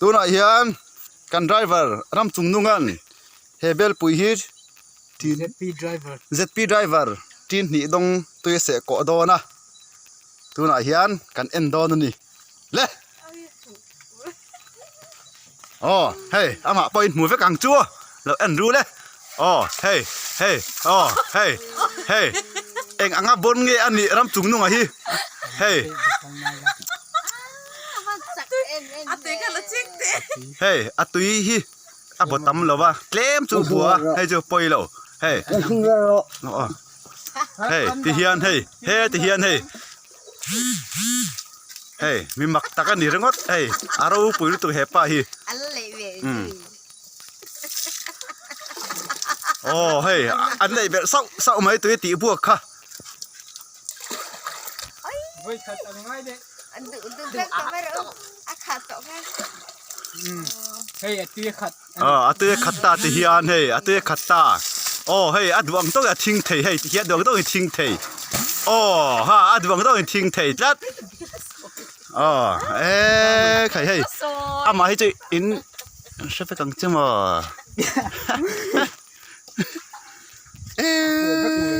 Tunah hian kan driver ram chung nungan he belpui hi ZP driver ZP driver tin hnih dawng tui a seh kawh dawn a tunah hian kan en dawn a ni le aw hei amah pawhin hmu vek ang chu lo en ru le aw hei hei aw hei hei eng anga bawn nge a nih ram chung nungah hi hei. Hei a tui hi a baw tam lo va tlem chu bua hei chu pawi lo hei hei ti hian hei he ti hian hei hei mi mak tak a ni ringawt hei a ropui lutuk hepa hi umm aw hei an neih belh sauh sauh mai tui tih buak kha. A tui a khat ta ti hian hei a tui a khat ta aw hei a duh ang tawk a thing thei hei ti hian a duh ang tawk in thing thei aw ha a duh ang tawk in thing thei tlat aw eee khai hei amah hi chu in hre vek ang che maw eee.